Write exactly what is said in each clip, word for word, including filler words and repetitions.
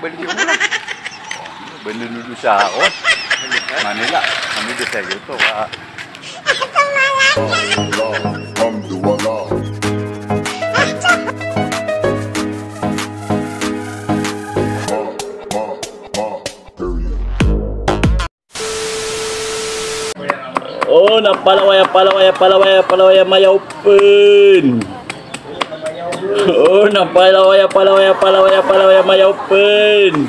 Bali ko lang. Bali no dosa ako. Manila. Kami dosa ito, ah. O, na palawaya, palawaya, palawaya, palawaya, mayaw pn. O, na palawaya, palawaya, palawaya, palawaya, mayaw pn.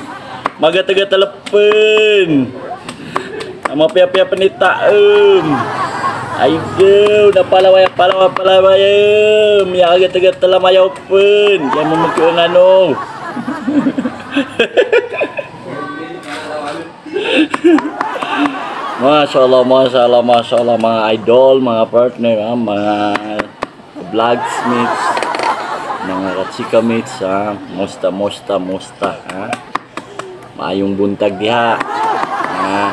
Magatagatal pn. Na mapiyapiya pn i taem. Ay, go, na palawaya, palawaya, palawaya. Miyakagatagatal a mayaw pn. Kaya mo magkiwangan o. Masha Allah, masha Allah, masha Allah, mga idol, mga partner, ha, mga vlogs mates, mga kachika mates, ha, musta, musta, musta, ha? Maayong buntag diha, ha?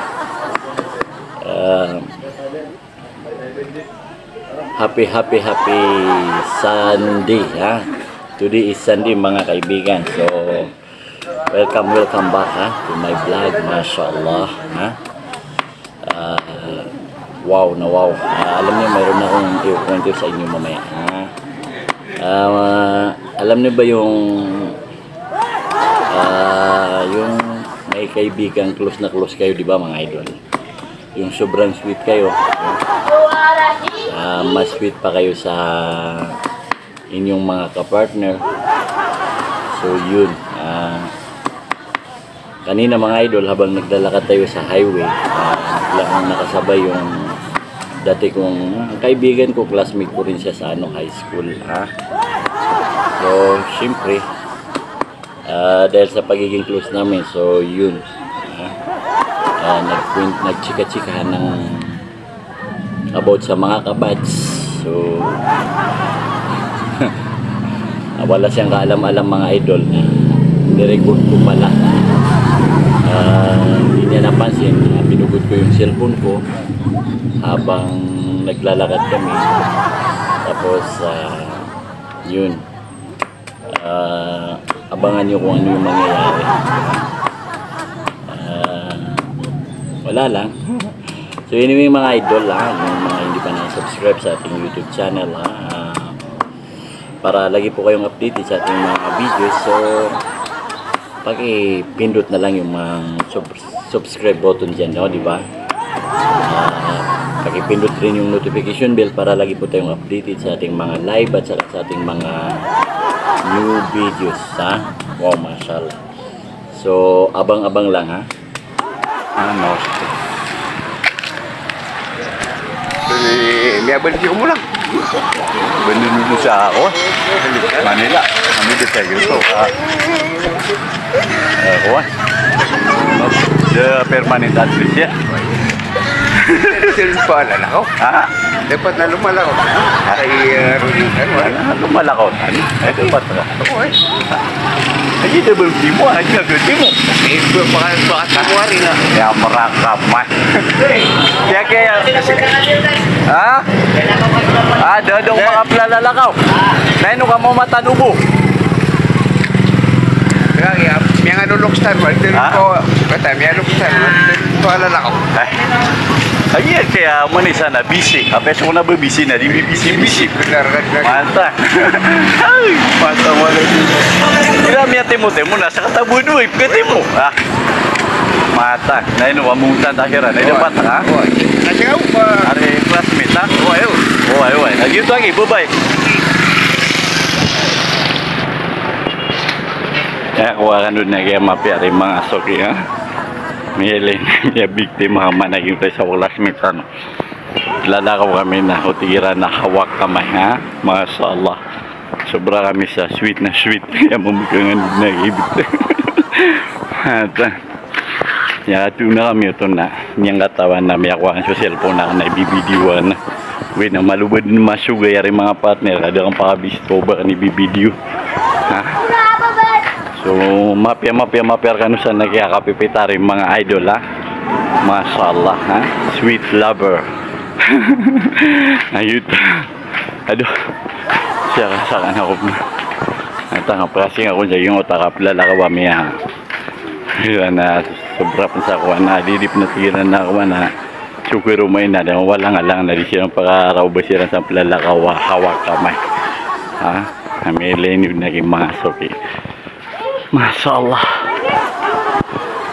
Ah, happy, happy, happy Sunday, ha? Today is Sunday, mga kaibigan. So, welcome, welcome back, ha, to my vlog. Masha Allah, ha? Ah, wow na wow. Ah, alam niyo, mayroon akong ikukwento sa inyo mamaya, ha? Ah, alam niyo ba yung, ah, yung may kaibigan, close na close kayo, di ba, mga idol? Yung sobrang sweet kayo. Ah, mas sweet pa kayo sa inyong mga kapartner. So, yun. Ah, kanina, mga idol, habang naglalakad tayo sa highway, ah, bigla kong nakasabay yung dati kong, ah, kaibigan ko, classmate ko rin siya sa, ano, high school, ha? So, siyempre, ah, dahil sa pagiging close namin, so, yun. Ah, ah, nag-, nagchika-chikahan ng about sa mga kabats. So, ah, wala siyang kaalam-alam, mga idol. Ni-record ko pala. Ah, hindi niya napansin na pinugod ko yung cellphone ko habang naglalakad kami. Tapos, ah, yun. Ah, abangan niyo kung ano yung mangyayari. Ah, wala lang. So anyway, mga idol, ha, yung mga hindi pa nakasubscribe sa ating YouTube channel, ha, ah, para lagi po kayong updated sa ating mga videos. So, pakipindot na lang yung mga sub-, subscribe button dyan, no, di ba? Ah, pakipindot rin yung notification bell para lagi po tayong updated sa ating mga live at saka sa ating mga new videos, ha? Wow, mashallah. So, abang-abang lang, ha? Ano? Eh, miyabalik ko mo lang. Benilulusa ako. Manila. Kami doon sa yuto. Ah. Eh, kuwan. The permanent address, ya. Sino pa, wala na ako. Ha? Dapat na lumalakaw. Kay, ah, Rodin, ano, ah? Ano, lumalakaw? Ano? Ay, dapat ka. Oo, eh. Ay, double team mo, ay, double team mo. Eh, baka, baka team mo rin, ah. Kaya marakap, man. Kaya, kaya, ha? Ah, dadong mga plalalakaw. Na ino ka mo matanubo? Kaya, kaya, miyang ano, Lokstan, wala din ko, kata, miyang Lokstan, wala din ko alalakaw. Ay. Ay, kaya mo ni sana busy. Apes ko na ba busy na, di busy, busy. Benar, kan, kan. Mata. Ay, mata mo na. Ira miyatimo-timo na sa katabudo, eh, pwede mo. Ah. Mata. Na ino, amuntan ta kira. Na ino, mata, ha? Oy. Nasigaw pa. Ari, classmate, ha? Oy, oy. Oy, oy. Lagi ito, lagi. Bye-bye. Kaya kuha ka doon na kaya mapiya rin mga soki, ha? Miyailay, miyabiktima ka man naging tayo sa classmates, ano. Lalakaw kami na, o tigira na hawak kamay, ha? Masha Allah. Sobra kami sa sweet na sweet. Kaya mamagkangan na ibig. At, ah, ya, ito na kami, ito na. Niyang katawan na miyakuha so cellphone na, na ibibidiwan na. Wait, na malubad na masugay, ari mga partner, kada kang pakabis, ito ba ka ni bibidiyo? Ha? So, mapya, mapya, mapya, kano sa nagkakapipitari, mga idol, ha? Masha Allah, ha? Sweet lover. Ayun. Aduh. Siya ka sa akin ako. At ang prasing ako sa yung utak, aplalakaw kami, ha? Iran na sobra pn sa kowan na, di, di pn a tig iran na kowan na, so ko roma iyan na da, walang-alang na di siran pakaraoba siran sa plalakaw a hawak amay. Ha? Amay lay niyo na ki manga soki. Masha Allah.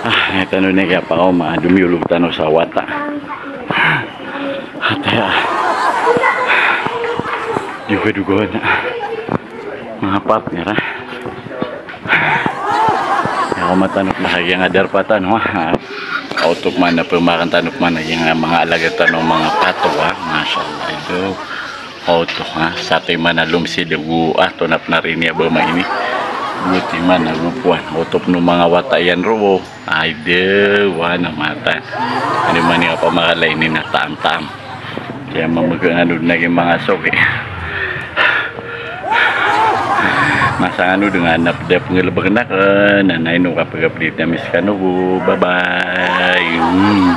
Ah, aya tano na kiyapakaoma, domiyolog tano sa wata. Ataya. Di ko kadogawan. Manga partner, ah. Aya koma tano pn a giyangkai a darpa tano, ah. Oto pman a pmakan tano pman a giyangkai a manga alagad tano a manga pato, ah. Masha Allah, ito. Oto, ah. Satiman a lomsid ago, ah, tonap na rini a ba maini. Go timan ago powan. Oto pn o manga wata iyan roo. Ay, de, wana mata. Ano man iyan a pamakalay ini na taam-taam. Kaya mamagangano na ki manga soki. Masangano dengan na pd a pnggalbkn akn, na ino kapag-update ami skano bo. Bye-bye. Hmm.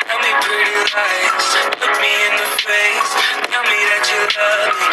Tell me pretty lies, look me in the face. Tell me that you love me,